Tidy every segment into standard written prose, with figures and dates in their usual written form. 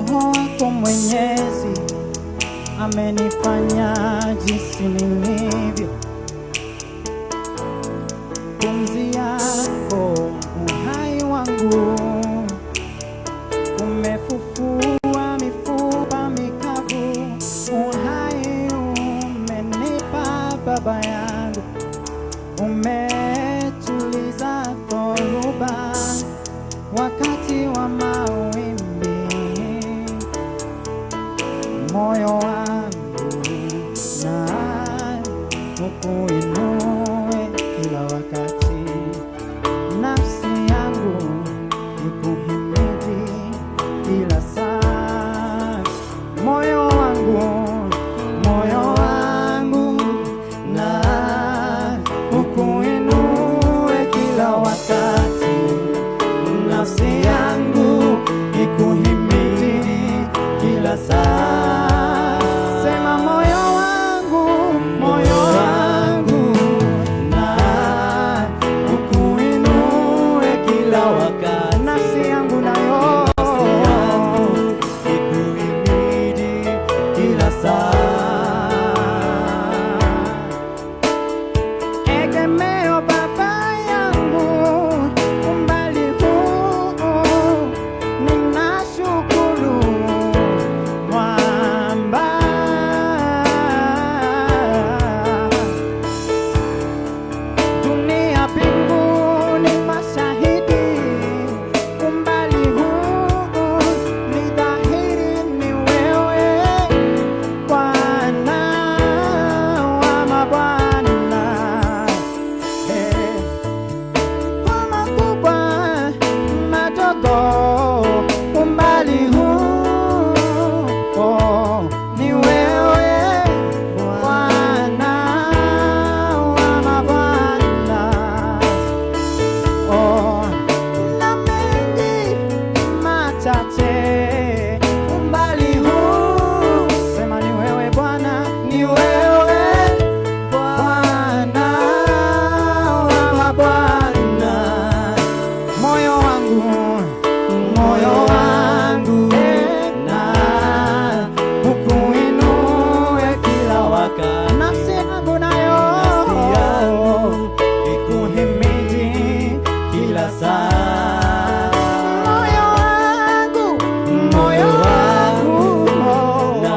Roho wako Mwenyezi amenifanya jinsi nilivyo. Pumzi yako uhai wangu, umefufua mifupa mikavu. Uhai umenipa Baba yangu, umetuliza dhoruba wakati wa mawimbi. Moyo wangu na ukuinue kila wakati, nafsi yangu ikuhimidi kila saa. Moyo wangu na ukuinue kila wakati, nafsi yangu ikuhimidi kila saa. Sema moyo wangu na ukuinue kila wakati, nafsi yangu nayo ikuhimidi kila saa. Egemeo Baba yangu, umbali huu ninashukuru mwamba. Dunia mbinguni mashahidi, umbali huu ni dhahiri ni wewe Bwana wa mabwana. Kwa makubwa madogo, umbali huu ni wewe Bwana wa mabwana. Oh, na mengi machache, umbali huu sema ni wewe Bwana, ni wewe Bwana wa mabwana. Moyo wangu na ukuinue kila wakati, nafsi yangu nayo nafsi yangu ikuhimidi kila saa. Moyo wangu na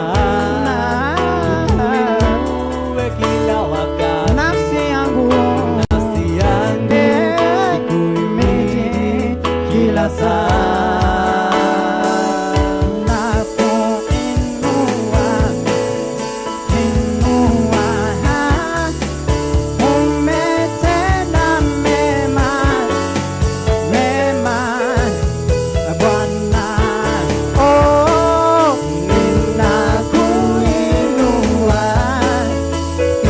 ukuinue kila wakati, nafsi yangu nafsi yangu ikuhimidi kila saa. Nakuinua, inua, umetenda mema, mema Bwana. Oh, ninakuinua,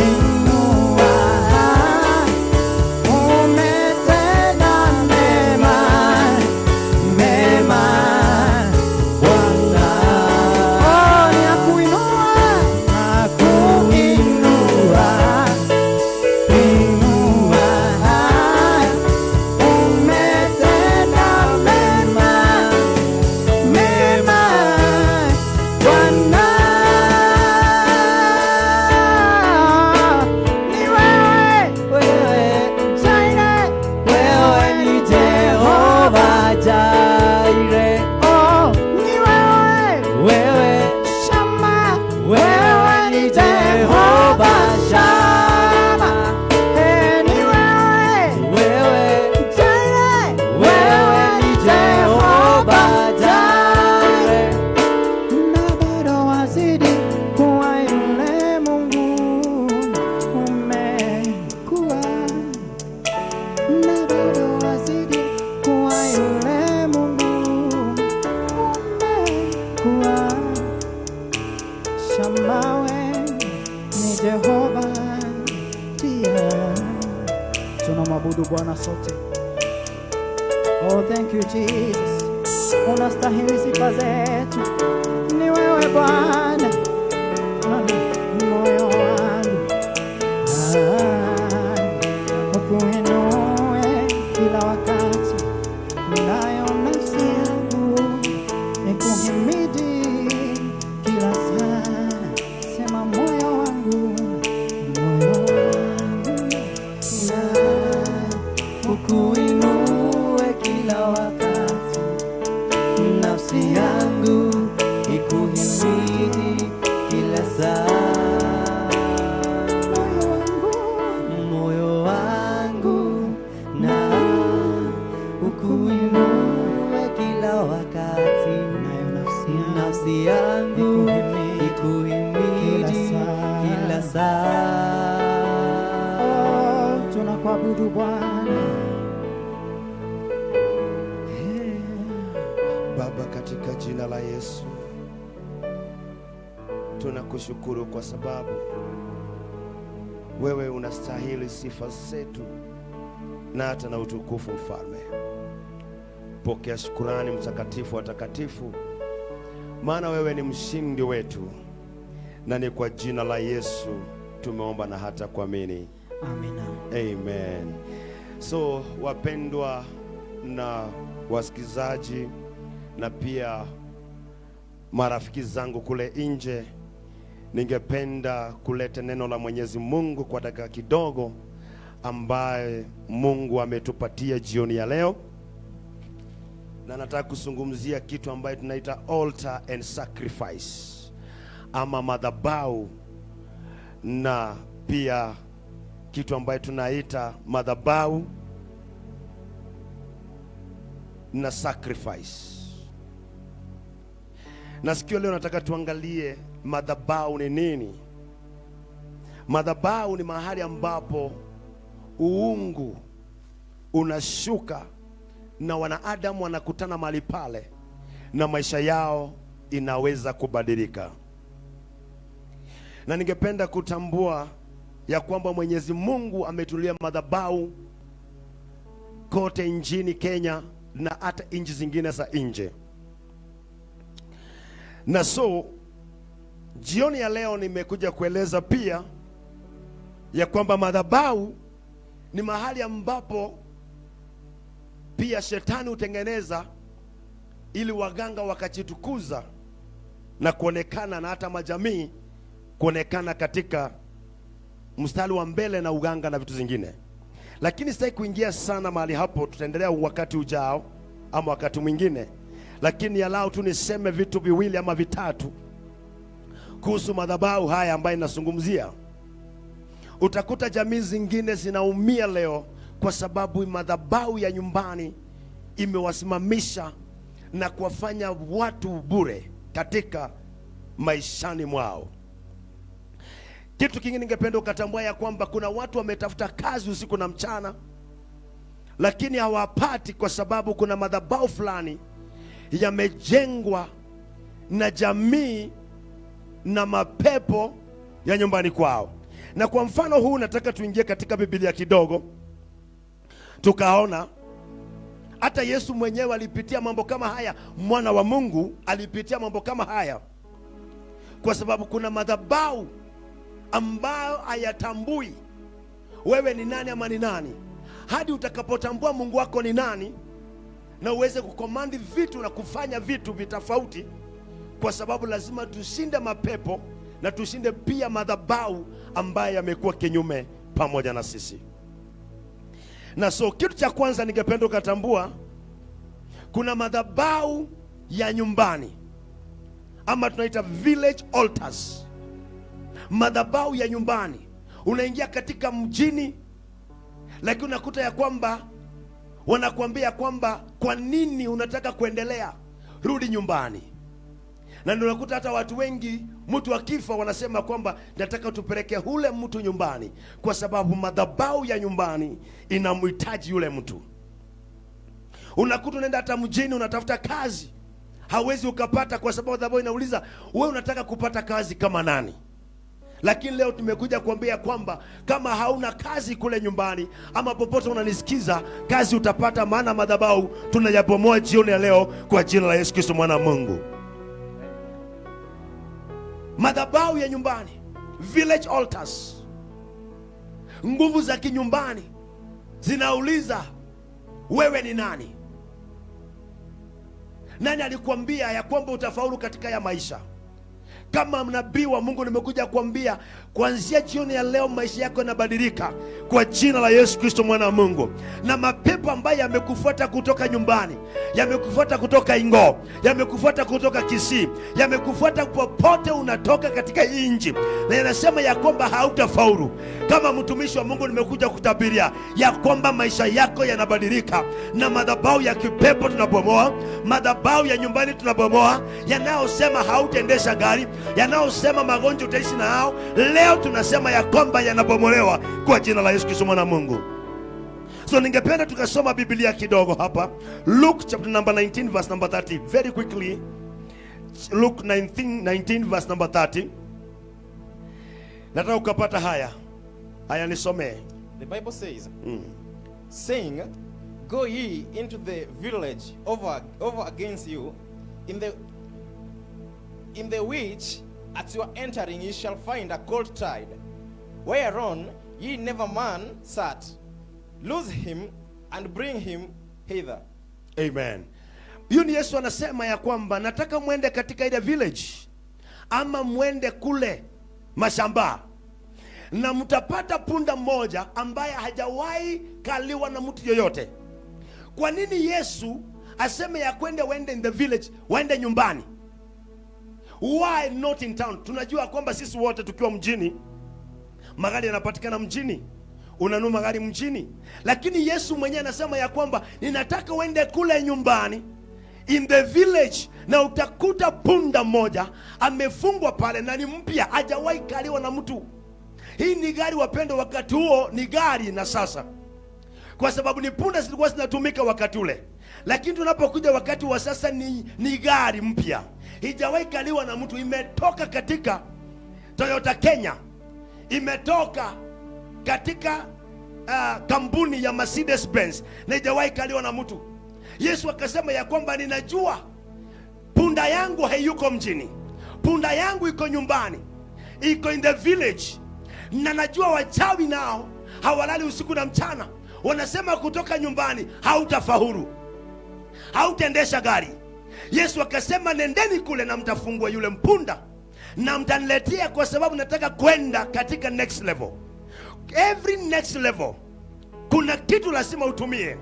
inua, umetenda mema, mema Bwana. Oh, ninakuinua, nakuinua, inua, umetenda mema, mema Bwana. Ni wewe, Wewe, Jireh, wewe ni Jehova Jireh. oh, ni wewe Wewe, Shama, wewe ni Jehova Shama. Eh, ni wewe Wewe, Jireh, wewe ni Jehova Jireh. Na bado wazidi kuwa yule Mungu umekuwa, na bado wazidi kuwa yule Mungu umekuwa. Shamawe ni Jehova ndiye. Tunamwabudu Bwana sote. Oh, thank you Jesus. Unastahili sifa zetu. Ni wewe Bwana. Moyo wangu ukuinue kila wakati, nayo nafsi yangu ikuhimidi. kila wakati, nafsi yangu ikuhimidi kila saa. Moyo wangu na ukuinue kila wakati, Nayo nafsi yangu nafsi yangu ikuhimidi ikuhimidi kila saa. Kila saa. Oh, tunakuabudu Bwana. Hey. Baba, katika jina la Yesu tunakushukuru kwa sababu wewe unastahili sifa zetu na hata na utukufu. Mfalme, pokea shukurani, mtakatifu wa takatifu, maana wewe ni mshindi wetu, na ni kwa jina la Yesu tumeomba na hata kuamini. Amina. Amen. So wapendwa na wasikizaji na pia marafiki zangu kule nje, ningependa kuleta neno la Mwenyezi Mungu kwa dakika kidogo ambaye Mungu ametupatia jioni ya leo, na nataka kuzungumzia kitu ambayo tunaita altar and sacrifice ama madhabahu, na pia kitu ambayo tunaita madhabahu na sacrifice. Na sikio leo nataka tuangalie madhabahu ni nini. Madhabahu ni mahali ambapo uungu unashuka na wanadamu wanakutana mahali pale na maisha yao inaweza kubadilika. Na ningependa kutambua ya kwamba Mwenyezi Mungu ametulia madhabahu kote nchini Kenya na hata nchi zingine za nje. Na so jioni ya leo nimekuja kueleza pia ya kwamba madhabahu ni mahali ambapo pia shetani hutengeneza ili waganga wakajitukuza na kuonekana na hata majamii kuonekana katika mstari wa mbele na uganga na vitu zingine, lakini sitaki kuingia sana mahali hapo, tutaendelea wakati ujao ama wakati mwingine, lakini alau tu niseme vitu viwili ama vitatu kuhusu madhabahu haya ambayo inazungumzia. Utakuta jamii zingine zinaumia leo kwa sababu madhabahu ya nyumbani imewasimamisha na kuwafanya watu bure katika maishani mwao. Kitu kingine ningependa ukatambua ya kwamba kuna watu wametafuta kazi usiku na mchana, lakini hawapati kwa sababu kuna madhabahu fulani yamejengwa na jamii na mapepo ya nyumbani kwao. Na kwa mfano huu nataka tuingie katika Biblia kidogo, tukaona hata Yesu mwenyewe alipitia mambo kama haya. Mwana wa Mungu alipitia mambo kama haya, kwa sababu kuna madhabahu ambayo hayatambui wewe ni nani ama ni nani, hadi utakapotambua Mungu wako ni nani na uweze kucommand vitu na kufanya vitu vitofauti, kwa sababu lazima tushinde mapepo na tushinde pia madhabahu ambayo yamekuwa kinyume pamoja na sisi. Na so kitu cha kwanza ningependa ukatambua, kuna madhabahu ya nyumbani ama tunaita village altars. Madhabahu ya nyumbani, unaingia katika mjini, lakini unakuta ya kwamba wanakuambia kwamba kwa nini unataka kuendelea, rudi nyumbani. Na ndio unakuta hata watu wengi, mtu akifa wanasema kwamba nataka tupeleke ule mtu nyumbani, kwa sababu madhabahu ya nyumbani inamhitaji yule mtu. Unakuta unaenda hata mjini unatafuta kazi, hawezi ukapata, kwa sababu madhabahu inauliza wewe unataka kupata kazi kama nani? Lakini leo tumekuja kuambia kwamba kama hauna kazi kule nyumbani ama popote unanisikiza, kazi utapata, maana madhabahu tunayabomoa jioni ya leo kwa jina la Yesu Kristo mwana wa Mungu. Madhabahu ya nyumbani, village altars, nguvu za kinyumbani zinauliza wewe ni nani? Nani alikuambia ya kwamba utafaulu katika ya maisha? Kama nabii wa Mungu nimekuja kuambia kuanzia jioni ya leo maisha yako yanabadilika kwa jina la Yesu Kristo mwana wa Mungu. Na mapepo ambayo yamekufuata kutoka nyumbani, yamekufuata kutoka Ingo, yamekufuata kutoka Kisii, yamekufuata popote unatoka katika hii nchi, na yanasema ya kwamba hautafaulu. Kama mtumishi wa Mungu nimekuja kutabiria ya kwamba maisha yako yanabadilika, na madhabahu ya kipepo tunabomoa, madhabahu ya nyumbani tunabomoa, yanayosema hautaendesha gari, yanayosema magonjwa utaishi na hao, leo tunasema ya kwamba yanabomolewa kwa jina la Yesu Kristo mwana wa Mungu. So ningependa tukasoma Biblia kidogo hapa. Luke chapter number 19 verse number 30. Very quickly. Luke 19 verse number 30. Nataka ukapata haya. Haya, nisomee. The Bible says, saying, "Go ye into the village over against you, in the which at your entering ye shall find a colt tied, whereon ye never man sat. Loose him and bring him hither." Amen. Hiyo ni Yesu anasema ya kwamba nataka mwende katika ile village ama mwende kule mashamba na mtapata punda mmoja ambaye hajawahi kaliwa na mtu yoyote. Kwa nini Yesu aseme ya kwende waende in the village, waende nyumbani? Why not in town? Tunajua kwamba sisi wote tukiwa mjini, magari yanapatikana mjini, unanunua magari mjini, lakini Yesu mwenyewe anasema ya kwamba ninataka uende kule nyumbani in the village na utakuta punda mmoja amefungwa pale na ni mpya, hajawahi kaliwa na mtu. Hii ni gari, wapendwa, wakati huo ni gari na sasa, kwa sababu ni punda zilikuwa zinatumika wakati ule, lakini tunapokuja wakati wa sasa ni gari mpya, hijawahi kaliwa na mtu, imetoka katika Toyota Kenya, imetoka katika kampuni ya Mercedes Benz na hijawahi kaliwa na mtu. Yesu akasema ya kwamba ninajua punda yangu haiyuko mjini, punda yangu iko nyumbani, iko in the village, na najua wachawi nao hawalali usiku na mchana, wanasema kutoka nyumbani hautafaulu, hautaendesha gari. Yesu akasema nendeni kule na mtafungua yule mpunda na mtaniletea, kwa sababu nataka kwenda katika next level. Every next level kuna kitu lazima utumie,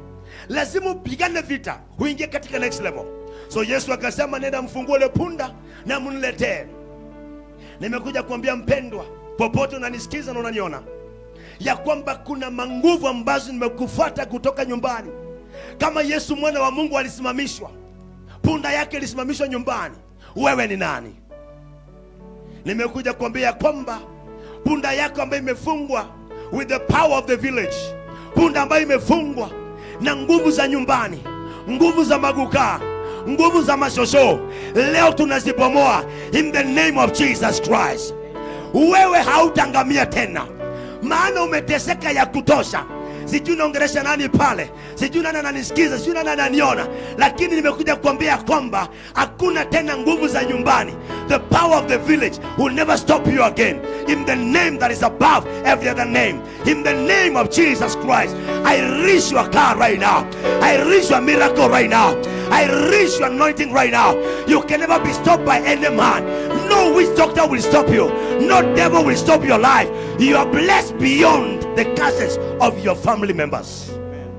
lazima upigane vita uingie katika next level. So Yesu akasema nenda mfungue ule punda na mniletee. Nimekuja kuambia mpendwa, popote unanisikiza na unaniona, ya kwamba kuna manguvu ambazo nimekufuata kutoka nyumbani. Kama Yesu mwana wa Mungu alisimamishwa, punda yake ilisimamishwa nyumbani, wewe ni nani? Nimekuja kuambia kwamba punda yako ambayo imefungwa with the power of the village, punda ambayo imefungwa na nguvu za nyumbani, nguvu za magukaa, nguvu za mashosho, leo tunazibomoa in the name of Jesus Christ. Wewe hautangamia tena, maana umeteseka ya kutosha. Sijui naongelesha nani pale, sijui nani ananisikiza, sijui nani ananiona, lakini nimekuja kuambia kwamba hakuna tena nguvu za nyumbani. The power of the village will never stop you again. In the name that is above every other name, in the name of Jesus Christ, I release your car right now. I release your miracle right now. I release your anointing right now. You can never be stopped by any man. No witch doctor will stop you. No devil will stop your life. You are blessed beyond the curses of your family members. Amen.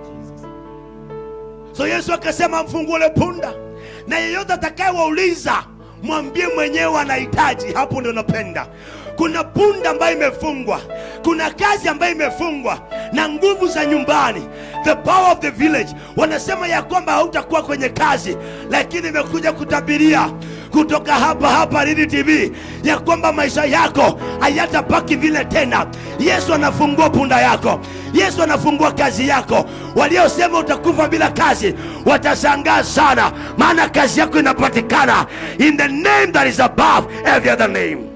Jesus. So Yesu akasema mfungue ule punda, na yeyote atakayewauliza mwambie mwenyewe anahitaji. Hapo ndio napenda. Kuna punda ambayo imefungwa, kuna kazi ambayo imefungwa na nguvu za nyumbani, the power of the village. Wanasema ya kwamba hautakuwa kwenye kazi, lakini imekuja kutabiria kutoka hapa hapa Riri TV ya kwamba maisha yako hayatabaki vile tena. Yesu anafungua punda yako, Yesu anafungua kazi yako. Waliosema utakufa bila kazi watashangaa sana, maana kazi yako inapatikana in the name that is above every other name. Amen.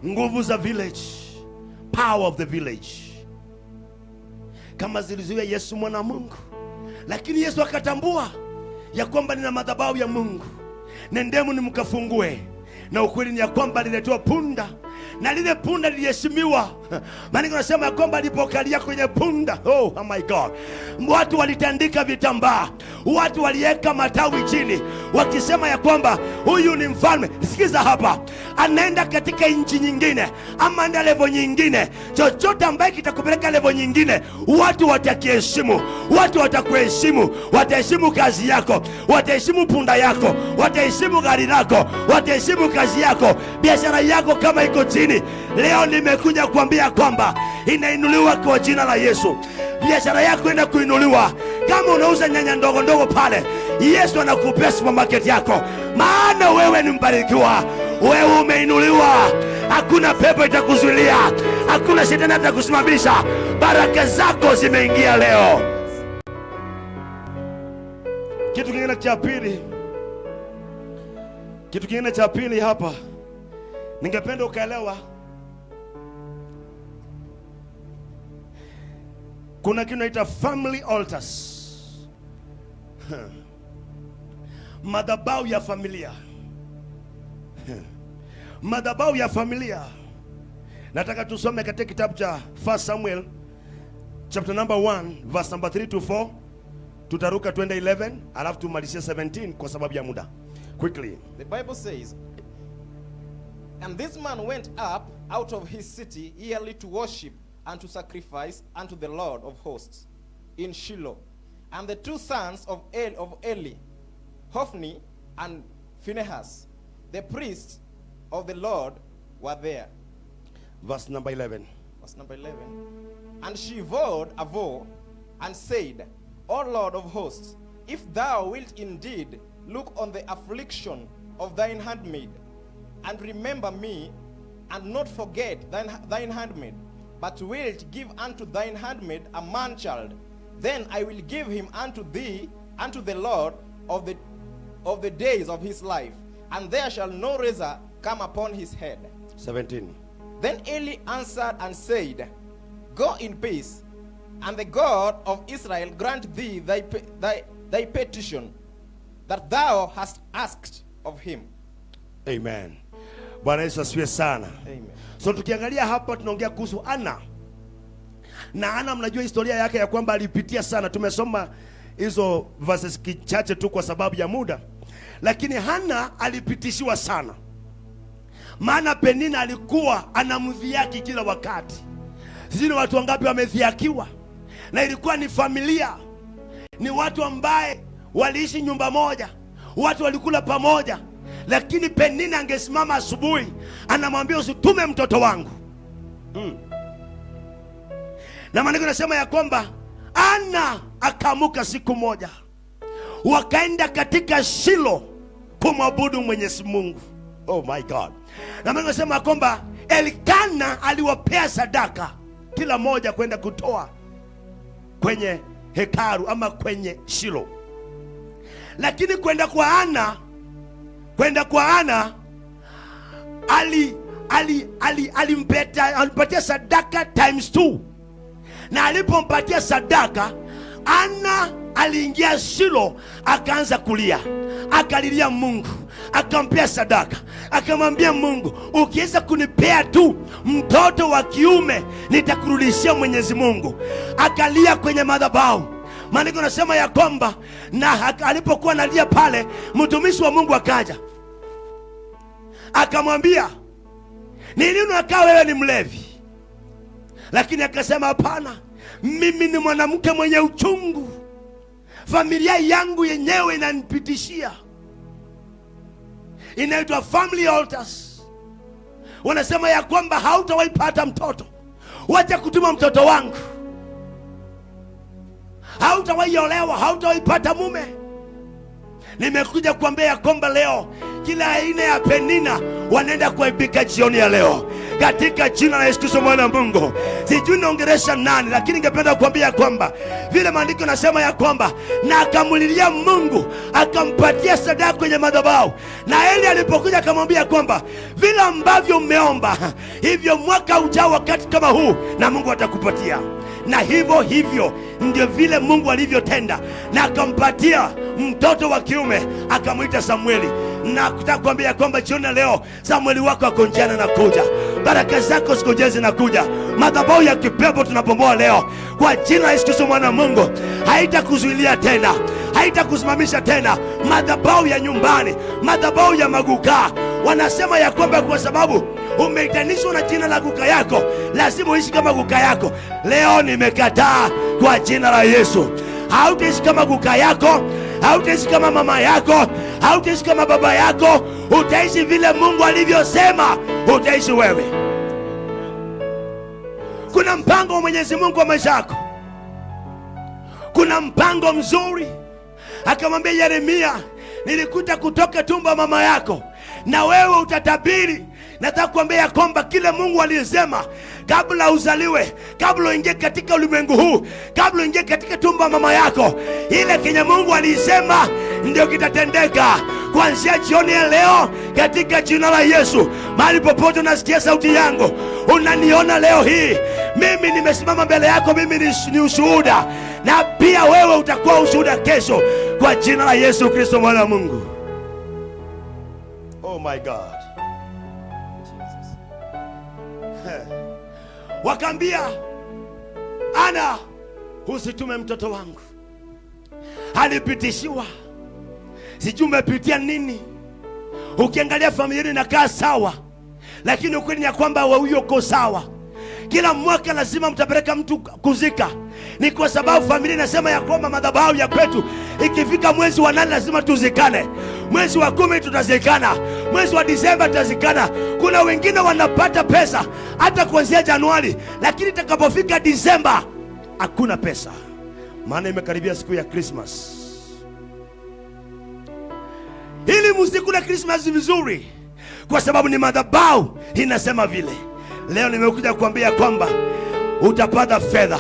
Nguvu za village, power of the village, kama zilizuia Yesu mwana wa Mungu, lakini Yesu akatambua ya kwamba nina madhabahu ya Mungu, nendeni mkafungue. Na ukweli ni ya kwamba aliletewa punda. Na lile punda liliheshimiwa. Maandiko yanasema ya kwamba alipokalia kwenye punda, oh my God, watu walitandika vitambaa, watu waliweka matawi chini, wakisema ya kwamba huyu ni mfalme. Sikiza hapa, anaenda katika nchi nyingine ama enda level nyingine. Chochote ambaye kitakupeleka level nyingine, watu watakiheshimu, watu watakuheshimu, wataheshimu kazi yako, wataheshimu punda yako, wataheshimu gari lako, wataheshimu kazi yako, biashara yako kama iko chini. Leo nimekuja kuambia kwamba inainuliwa kwa jina la Yesu. Biashara yako ina kuinuliwa. Kama unauza nyanya ndogo ndogo pale, Yesu anakupea supermarket yako, maana wewe ni mbarikiwa, wewe umeinuliwa. Hakuna pepo itakuzuilia, hakuna shetani atakusimamisha. Baraka zako zimeingia leo. Kitu kingine cha pili, kitu kingine cha pili hapa, ningependa ukaelewa, kuna kitu inaitwa family altars, madhabahu ya familia, madhabahu ya familia. Nataka tusome katika kitabu cha 1 Samuel chapter number 1 verse number 3 to 4. Tutaruka twende 11 alafu tumalizie 17 kwa sababu ya muda. Quickly. The Bible says, And this man went up out of his city yearly to worship and to sacrifice unto the Lord of hosts in Shiloh. And the two sons of Eli, Hophni and Phinehas, the priests of the Lord, were there. Verse number 11. Verse number 11. And she vowed a vow and said, O Lord of hosts, if thou wilt indeed look on the affliction of thine handmaid, and remember me, and not forget thine handmaid, but wilt give unto thine handmaid a man-child, then I will give him unto thee, unto the Lord of the days of his life, and there shall no razor come upon his head. 17. Then Eli answered and said, Go in peace, and the God of Israel grant thee thy petition that thou hast asked of him. Amen. Bwana Yesu asifiwe sana. Amen. So tukiangalia hapa tunaongea kuhusu Ana. Na Ana mnajua historia yake ya kwamba alipitia sana. Tumesoma hizo verses kichache tu kwa sababu ya muda. Lakini Hana alipitishiwa sana. Maana Penina alikuwa anamdhihaki kila wakati. Sijui ni watu wangapi wamedhihakiwa. Na ilikuwa ni familia. Ni watu ambaye waliishi nyumba moja. Watu walikula pamoja. Lakini Penina angesimama asubuhi anamwambia usitume mtoto wangu. Na maandiko yanasema ya kwamba Ana akaamuka siku moja, wakaenda katika Shilo kumwabudu Mwenyezi Mungu. Oh my God. Na maandiko yanasema ya kwamba Elkana aliwapea sadaka kila moja kwenda kutoa kwenye hekalu ama kwenye Shilo. Lakini kwenda kwa Ana alimpatia sadaka times 2. Na alipompatia sadaka, Ana aliingia Shilo akaanza kulia. Akalilia Mungu, akampea sadaka, akamwambia Mungu, ukiweza kunipea tu mtoto wa kiume nitakurudishia Mwenyezi Mungu. Akalia kwenye madhabahu. Maandiko yanasema ya kwamba na alipokuwa analia pale, mtumishi wa Mungu akaja akamwambia, ni nini unakaa wewe ni mlevi? Lakini akasema hapana, mimi ni mwanamke mwenye uchungu, familia yangu yenyewe inanipitishia. Inaitwa family altars. Wanasema ya kwamba hautawahi pata mtoto, wacha kutuma mtoto wangu. Hautawahi olewa, hautawahi pata mume. Nimekuja kuambia ya kwamba leo kila aina ya Penina wanaenda kuaibika jioni ya leo katika jina la Yesu Kristo mwana wa Mungu. Sijui naongelesha nani, lakini ningependa kuambia kwamba vile maandiko yanasema ya kwamba na akamlilia Mungu akampatia sadaka kwenye madhabahu, na Eli alipokuja akamwambia kwamba vile ambavyo umeomba hivyo mwaka ujao wakati kama huu na Mungu atakupatia. Na hivyo hivyo ndio vile Mungu alivyotenda, na akampatia mtoto wa kiume akamwita Samueli. Na kutaka kuambia kwamba jioni ya leo Samueli wako ako njiani anakuja, baraka zako siku njema zinakuja. Madhabahu ya kipepo tunabomoa leo kwa jina la Yesu Kristo mwana wa Mungu. Haitakuzuilia tena, haitakusimamisha tena. Madhabahu ya nyumbani, madhabahu ya magukaa wanasema ya kwamba kwa sababu umeitanishwa na jina la guka yako lazima uishi kama guka yako. Leo nimekataa kwa jina la Yesu. Hautaishi kama guka yako, hautaishi kama mama yako, hautaishi kama baba yako. Utaishi vile Mungu alivyosema utaishi wewe. Kuna mpango wa Mwenyezi Mungu wa maisha yako, kuna mpango mzuri. Akamwambia Yeremia, nilikuta kutoka tumbo ya mama yako na wewe utatabiri. Nataka kuambia ya kwamba kile Mungu alisema kabla uzaliwe, kabla uingie katika ulimwengu huu, kabla uingie katika tumbo ya mama yako, ile kenye Mungu alisema ndio kitatendeka kuanzia jioni ya leo, katika jina la Yesu. Mahali popote unasikia sauti yangu, unaniona leo hii, mimi nimesimama mbele yako, mimi ni ushuhuda, na pia wewe utakuwa ushuhuda kesho, kwa jina la Yesu Kristo mwana wa Mungu. Oh my God. Jesus. Wakaambia Ana, usitume mtoto wangu, alipitishiwa, sijui umepitia nini. Ukiangalia familia yenu inakaa sawa, lakini ukweli ni ya kwamba huyo uko sawa. Kila mwaka lazima mtapeleka mtu kuzika, ni kwa sababu familia inasema ya kwamba madhabahu ya kwetu ikifika mwezi wa 8 lazima tuzikane, mwezi wa 10 tutazikana, mwezi wa Disemba tutazikana. Kuna wengine wanapata pesa hata kuanzia Januari, lakini itakapofika Disemba hakuna pesa, maana imekaribia siku ya Christmas. Ili msikule Christmas vizuri, kwa sababu ni madhabahu inasema vile. Leo nimekuja kuambia kwamba utapata fedha,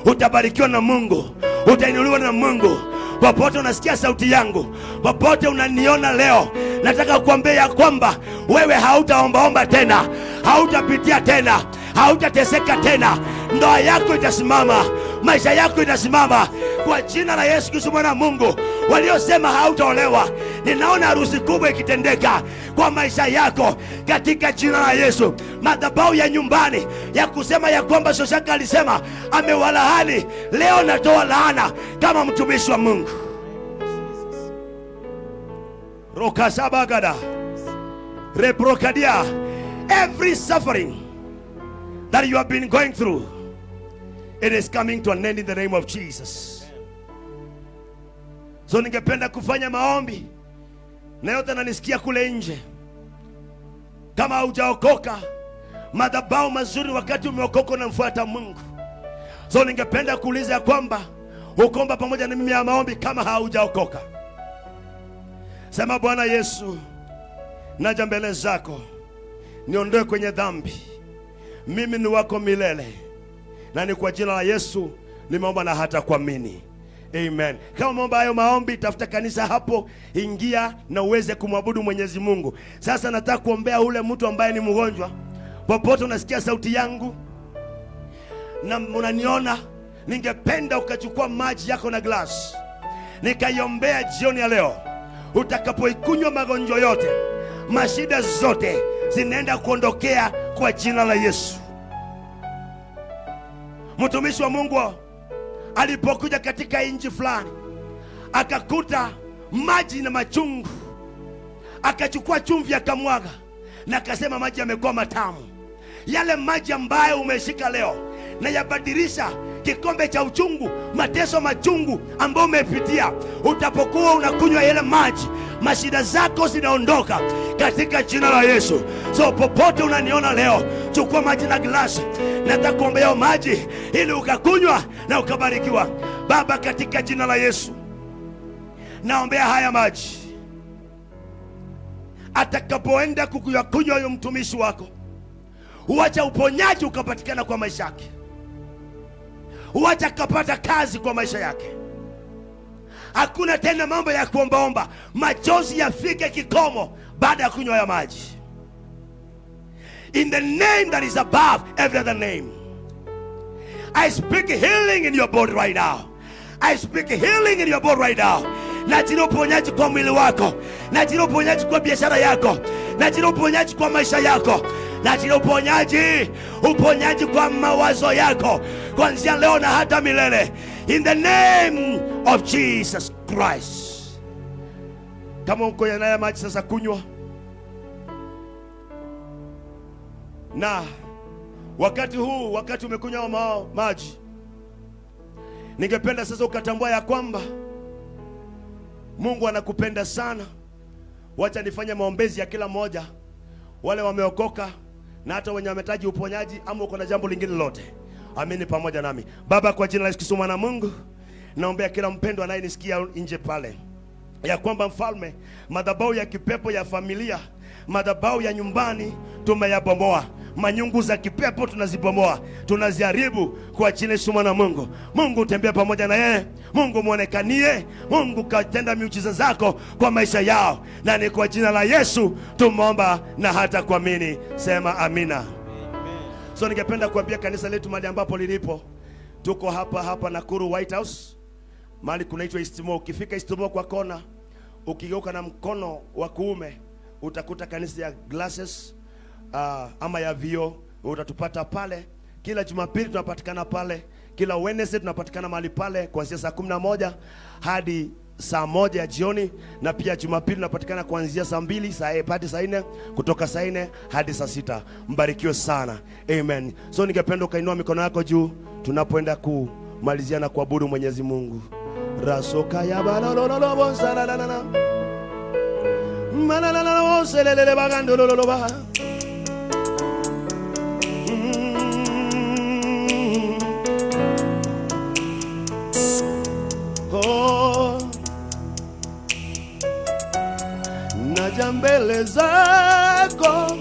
utabarikiwa na Mungu, utainuliwa na Mungu. Popote unasikia sauti yangu, popote unaniona leo, nataka kuambia ya kwamba wewe hautaombaomba tena, hautapitia tena, hautateseka tena. Ndoa yako itasimama, maisha yako itasimama kwa jina la Yesu Kristo mwana wa Mungu. Waliosema hautaolewa, ninaona harusi kubwa ikitendeka kwa maisha yako katika jina la Yesu. Madhabahu ya nyumbani ya kusema ya kwamba Shoshaka alisema amewalaani, leo natoa laana kama mtumishi wa Mungu. Jesus. Rokasabagada reprokadia, every suffering that you have been going through, it is coming to an end in the name of Jesus. So ningependa kufanya maombi na yote ananisikia kule nje. Kama hujaokoka, madhabahu mazuri wakati umeokoka unamfuata Mungu. So ningependa kuuliza ya kwamba ukomba pamoja na mimi ya maombi kama haujaokoka. Sema, Bwana Yesu, naja mbele zako, niondoe kwenye dhambi. Mimi ni wako milele, na ni kwa jina la Yesu nimeomba na hata kuamini. Amen. Kama umeomba hayo maombi, tafuta kanisa hapo, ingia na uweze kumwabudu Mwenyezi Mungu. Sasa nataka kuombea ule mtu ambaye ni mgonjwa. Popote unasikia sauti yangu na unaniona, ningependa ukachukua maji yako na glass, nikaiombea jioni ya leo. Utakapoikunywa, magonjwa yote, mashida zote zinaenda kuondokea kwa jina la Yesu. Mtumishi wa Mungu alipokuja katika nchi fulani, akakuta maji na machungu, akachukua chumvi akamwaga, na akasema maji yamekuwa matamu. Yale maji ambayo umeshika leo na yabadilisha kikombe cha uchungu, mateso machungu ambayo umepitia. Utapokuwa unakunywa yale maji, mashida zako zinaondoka katika jina la Yesu. So popote unaniona leo, chukua maji na glasi, nataka kuombea maji ili ukakunywa na ukabarikiwa. Baba, katika jina la Yesu naombea haya maji, atakapoenda kukunywa kunywa huyo mtumishi wako, uacha uponyaji ukapatikana kwa maisha yake, uacha akapata kazi kwa maisha yake. Hakuna tena mambo ya kuombaomba, machozi yafike kikomo baada ya kunywa haya maji. In the name that is above every other name, I speak healing in your body right now. I speak healing in your body right now. Naachilia uponyaji kwa mwili wako. Naachilia uponyaji kwa biashara yako. Naachilia uponyaji kwa maisha yako. Naachilia uponyaji, uponyaji kwa mawazo yako, kuanzia leo na hata milele, in the name of Jesus Christ. Kama uko naye maji sasa, kunywa. Na wakati huu, wakati umekunywa maji, ningependa sasa ukatambua ya kwamba Mungu anakupenda sana. Wacha nifanye maombezi ya kila mmoja, wale wameokoka na hata wenye wametaji uponyaji, ama uko na jambo lingine lolote, amini pamoja nami. Baba, kwa jina la Yesu Kristo mwana wa Mungu, naombea kila mpendwa anayenisikia nje pale, ya kwamba mfalme, madhabahu ya kipepo ya familia, madhabahu ya nyumbani tumeyabomoa. Manyungu za kipepo tunazibomoa, tunaziharibu kwa jina la Yesu mwana wa Mungu. Mungu tembea pamoja na yeye, Mungu mwonekanie, Mungu katenda miujiza zako kwa maisha yao, na ni kwa jina la Yesu tumeomba na hata kuamini, sema amina. So ningependa kuambia kanisa letu mahali ambapo lilipo, tuko hapa hapa Nakuru White House, mahali kunaitwa Eastmore. Ukifika Eastmore kwa kona, ukigeuka na mkono wa kuume utakuta kanisa ya glasses ama ya vioo, utatupata pale. Kila Jumapili tunapatikana pale, kila Wednesday tunapatikana mahali pale kuanzia saa 11 hadi saa 1 ya jioni, na pia Jumapili tunapatikana kuanzia saa 2 saa hadi saa 4, kutoka saa 4 hadi saa 6. Mbarikiwe sana, amen. So ningependa ukainua mikono yako juu tunapoenda kumalizia na kuabudu Mwenyezi Mungu. Rasoka ya balololo salalala manalala selelele bagandololo ba. Oh, naja mbele zako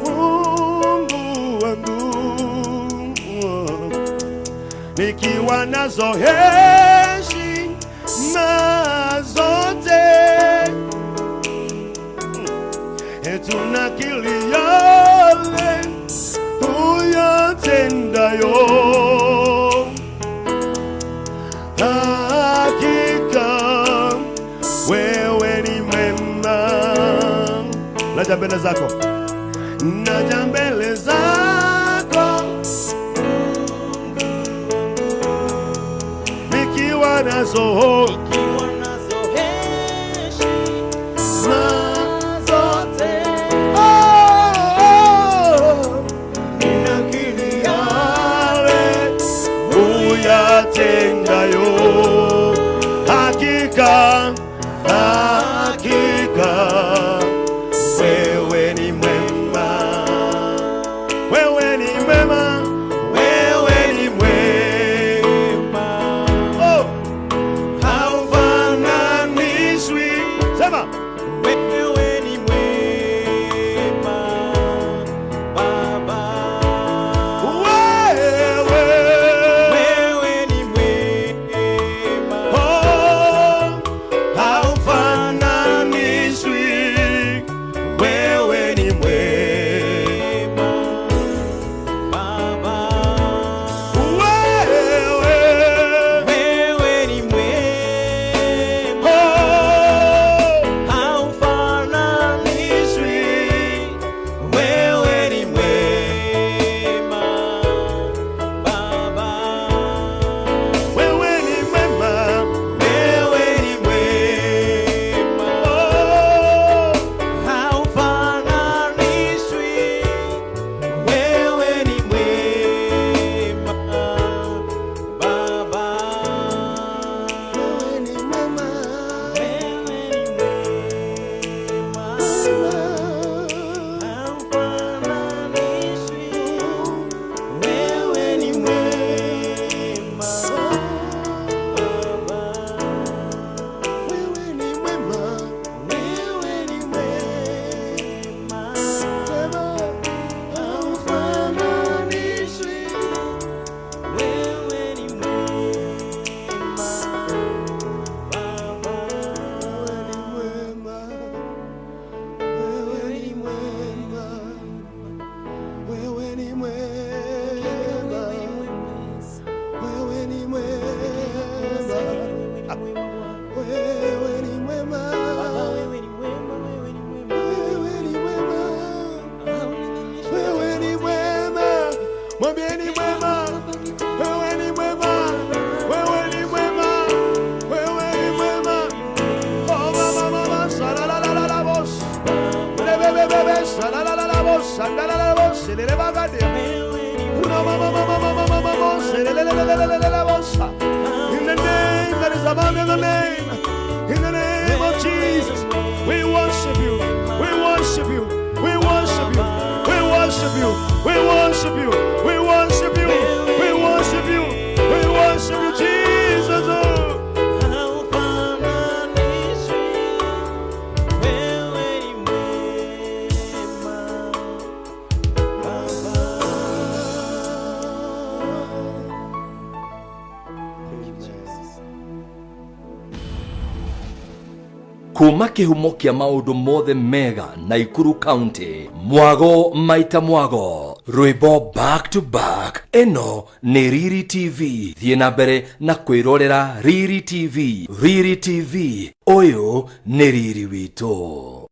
Mungu wangu, nikiwa nazo heshima zote, tunakili yale uyatendayo. Hakika wewe ni mwema. Naja mbele zako, naja mbele zako nikiwa nazo zote, oh, ninakili yale uyatendayo. Hakika, hakika wewe ni mwema, wewe ni mwema, wewe ni mwema. Oh, haufananishwi. Sema Wewe ni mwema Baba, wewe, wewe ni mwema above every name. In the name of Jesus, we worship you. We worship you. We worship you. We worship you. We worship you. We worship you. We worship you. We worship you, Jesus. Oh. Haufananishwi, wewe ni mwema Baba. Kuma kihumo kia maundu mothe mega Naikuru County, mwago maita mwago, rwimbo back to back. Ĩno nĩ Riri TV. Thiĩ na mbere na kwĩrorera Riri TV. Riri TV, ũyũ nĩ riri witũ.